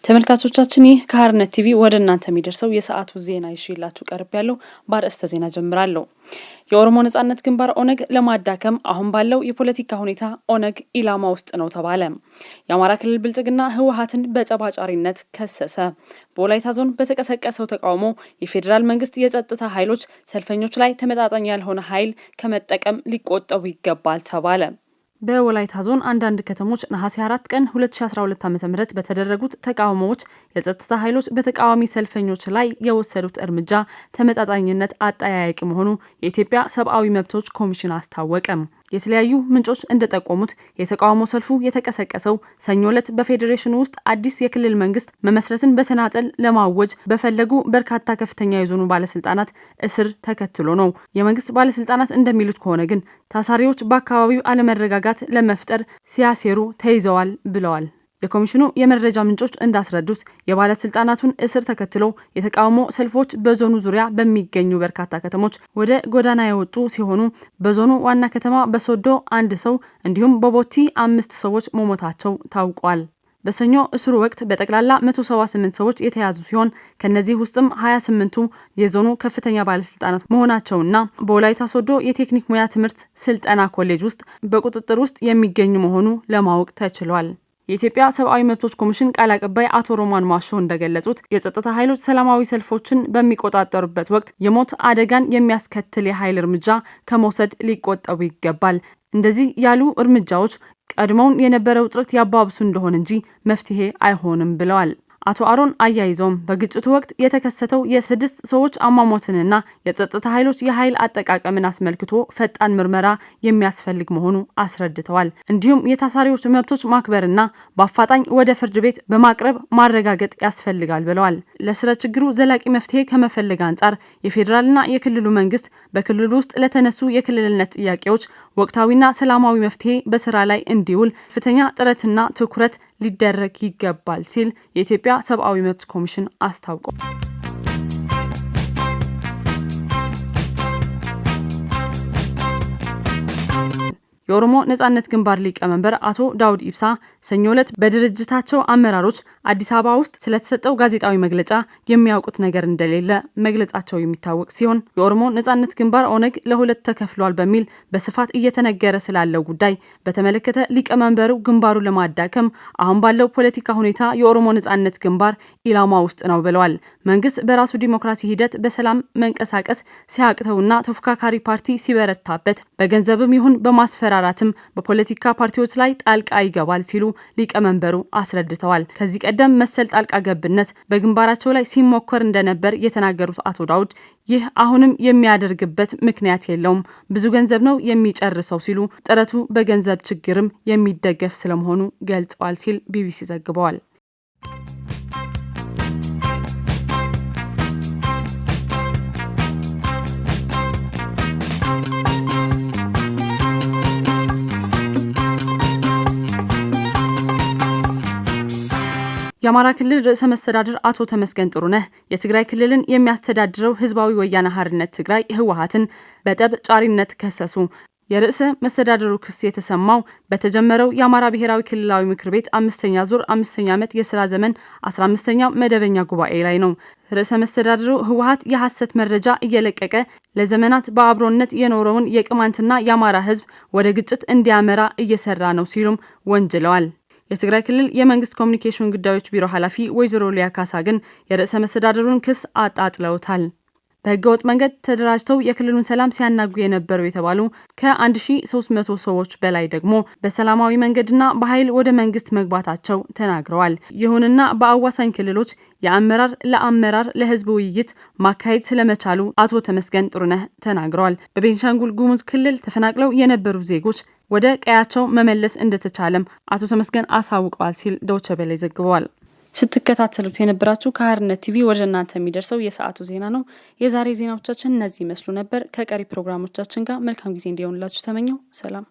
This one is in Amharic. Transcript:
ተመልካቾቻችን፣ ይህ ከሀርነት ቲቪ ወደ እናንተ የሚደርሰው የሰዓቱ ዜና ይዤላችሁ ቀርቤያለሁ። በአርዕስተ ዜና ጀምራለሁ። የኦሮሞ ነጻነት ግንባር ኦነግ ለማዳከም አሁን ባለው የፖለቲካ ሁኔታ ኦነግ ኢላማ ውስጥ ነው ተባለ። የአማራ ክልል ብልጽግና ህወሀትን በጸብ አጫሪነት ከሰሰ። በወላይታ ዞን በተቀሰቀሰው ተቃውሞ የፌዴራል መንግስት የጸጥታ ኃይሎች ሰልፈኞች ላይ ተመጣጣኝ ያልሆነ ኃይል ከመጠቀም ሊቆጠቡ ይገባል ተባለ። በወላይታ ዞን አንዳንድ ከተሞች ነሐሴ 4 ቀን 2012 ዓ.ም በተደረጉት ተቃውሞዎች የጸጥታ ኃይሎች በተቃዋሚ ሰልፈኞች ላይ የወሰዱት እርምጃ ተመጣጣኝነት አጠያያቂ መሆኑ የኢትዮጵያ ሰብአዊ መብቶች ኮሚሽን አስታወቀ። የተለያዩ ምንጮች እንደጠቆሙት የተቃውሞ ሰልፉ የተቀሰቀሰው ሰኞ ዕለት በፌዴሬሽኑ ውስጥ አዲስ የክልል መንግስት መመስረትን በተናጠል ለማወጅ በፈለጉ በርካታ ከፍተኛ የዞኑ ባለስልጣናት እስር ተከትሎ ነው። የመንግስት ባለስልጣናት እንደሚሉት ከሆነ ግን ታሳሪዎች በአካባቢው አለመረጋጋት ለመፍጠር ሲያሴሩ ተይዘዋል ብለዋል። የኮሚሽኑ የመረጃ ምንጮች እንዳስረዱት የባለስልጣናቱን እስር ተከትሎ የተቃውሞ ሰልፎች በዞኑ ዙሪያ በሚገኙ በርካታ ከተሞች ወደ ጎዳና የወጡ ሲሆኑ በዞኑ ዋና ከተማ በሶዶ አንድ ሰው እንዲሁም በቦቲ አምስት ሰዎች መሞታቸው ታውቋል። በሰኞ እስሩ ወቅት በጠቅላላ 178 ሰዎች የተያዙ ሲሆን ከነዚህ ውስጥም 28ቱ የዞኑ ከፍተኛ ባለስልጣናት መሆናቸውና በወላይታ ሶዶ የቴክኒክ ሙያ ትምህርት ስልጠና ኮሌጅ ውስጥ በቁጥጥር ውስጥ የሚገኙ መሆኑ ለማወቅ ተችሏል። የኢትዮጵያ ሰብአዊ መብቶች ኮሚሽን ቃል አቀባይ አቶ ሮማን ማሾ እንደገለጹት የጸጥታ ኃይሎች ሰላማዊ ሰልፎችን በሚቆጣጠሩበት ወቅት የሞት አደጋን የሚያስከትል የኃይል እርምጃ ከመውሰድ ሊቆጠቡ ይገባል። እንደዚህ ያሉ እርምጃዎች ቀድሞውን የነበረ ውጥረት ያባብሱ እንደሆን እንጂ መፍትሄ አይሆንም ብለዋል። አቶ አሮን አያይዘውም በግጭቱ ወቅት የተከሰተው የስድስት ሰዎች አሟሟትንና የጸጥታ ኃይሎች የኃይል አጠቃቀምን አስመልክቶ ፈጣን ምርመራ የሚያስፈልግ መሆኑ አስረድተዋል። እንዲሁም የታሳሪዎች መብቶች ማክበርና በአፋጣኝ ወደ ፍርድ ቤት በማቅረብ ማረጋገጥ ያስፈልጋል ብለዋል። ለስረ ችግሩ ዘላቂ መፍትሄ ከመፈለግ አንጻር የፌዴራልና የክልሉ መንግስት በክልሉ ውስጥ ለተነሱ የክልልነት ጥያቄዎች ወቅታዊና ሰላማዊ መፍትሄ በስራ ላይ እንዲውል ከፍተኛ ጥረትና ትኩረት ሊደረግ ይገባል ሲል የኢትዮጵያ ሰብአዊ መብት ኮሚሽን አስታውቋል። የኦሮሞ ነጻነት ግንባር ሊቀመንበር አቶ ዳውድ ኢብሳ ሰኞ ዕለት በድርጅታቸው አመራሮች አዲስ አበባ ውስጥ ስለተሰጠው ጋዜጣዊ መግለጫ የሚያውቁት ነገር እንደሌለ መግለጻቸው የሚታወቅ ሲሆን የኦሮሞ ነጻነት ግንባር ኦነግ ለሁለት ተከፍሏል በሚል በስፋት እየተነገረ ስላለው ጉዳይ በተመለከተ ሊቀመንበሩ ግንባሩ ለማዳከም አሁን ባለው ፖለቲካ ሁኔታ የኦሮሞ ነጻነት ግንባር ኢላማ ውስጥ ነው ብለዋል። መንግስት በራሱ ዲሞክራሲ ሂደት በሰላም መንቀሳቀስ ሲያቅተውና ተፎካካሪ ፓርቲ ሲበረታበት በገንዘብም ይሁን በማስፈራራትም በፖለቲካ ፓርቲዎች ላይ ጣልቃ ይገባል ሲሉ ሊቀመንበሩ አስረድተዋል። ከዚህ ቀደም መሰል ጣልቃ ገብነት በግንባራቸው ላይ ሲሞከር እንደነበር የተናገሩት አቶ ዳውድ ይህ አሁንም የሚያደርግበት ምክንያት የለውም፣ ብዙ ገንዘብ ነው የሚጨርሰው ሲሉ ጥረቱ በገንዘብ ችግርም የሚደገፍ ስለመሆኑ ገልጸዋል ሲል ቢቢሲ ዘግበዋል። የአማራ ክልል ርዕሰ መስተዳድር አቶ ተመስገን ጥሩነህ የትግራይ ክልልን የሚያስተዳድረው ህዝባዊ ወያነ ሓርነት ትግራይ ህወሀትን በጠብ ጫሪነት ከሰሱ። የርዕሰ መስተዳድሩ ክስ የተሰማው በተጀመረው የአማራ ብሔራዊ ክልላዊ ምክር ቤት አምስተኛ ዙር አምስተኛ ዓመት የስራ ዘመን 15ኛው መደበኛ ጉባኤ ላይ ነው። ርዕሰ መስተዳድሩ ህወሀት የሐሰት መረጃ እየለቀቀ ለዘመናት በአብሮነት የኖረውን የቅማንትና የአማራ ህዝብ ወደ ግጭት እንዲያመራ እየሰራ ነው ሲሉም ወንጅለዋል። የትግራይ ክልል የመንግስት ኮሚኒኬሽን ጉዳዮች ቢሮ ኃላፊ ወይዘሮ ሊያ ካሳ ግን የርዕሰ መስተዳድሩን ክስ አጣጥለውታል። በህገወጥ መንገድ ተደራጅተው የክልሉን ሰላም ሲያናጉ የነበሩ የተባሉ ከ1300 ሰዎች በላይ ደግሞ በሰላማዊ መንገድና በኃይል ወደ መንግስት መግባታቸው ተናግረዋል። ይሁንና በአዋሳኝ ክልሎች የአመራር ለአመራር ለህዝብ ውይይት ማካሄድ ስለመቻሉ አቶ ተመስገን ጥሩነህ ተናግረዋል። በቤንሻንጉል ጉሙዝ ክልል ተፈናቅለው የነበሩ ዜጎች ወደ ቀያቸው መመለስ እንደተቻለም አቶ ተመስገን አሳውቀዋል ሲል ዶይቼ ቬለ ዘግበዋል። ስትከታተሉት የነበራችሁ ከሀርነት ቲቪ ወደ እናንተ የሚደርሰው የሰዓቱ ዜና ነው። የዛሬ ዜናዎቻችን እነዚህ ይመስሉ ነበር። ከቀሪ ፕሮግራሞቻችን ጋር መልካም ጊዜ እንዲሆንላችሁ ተመኘው። ሰላም።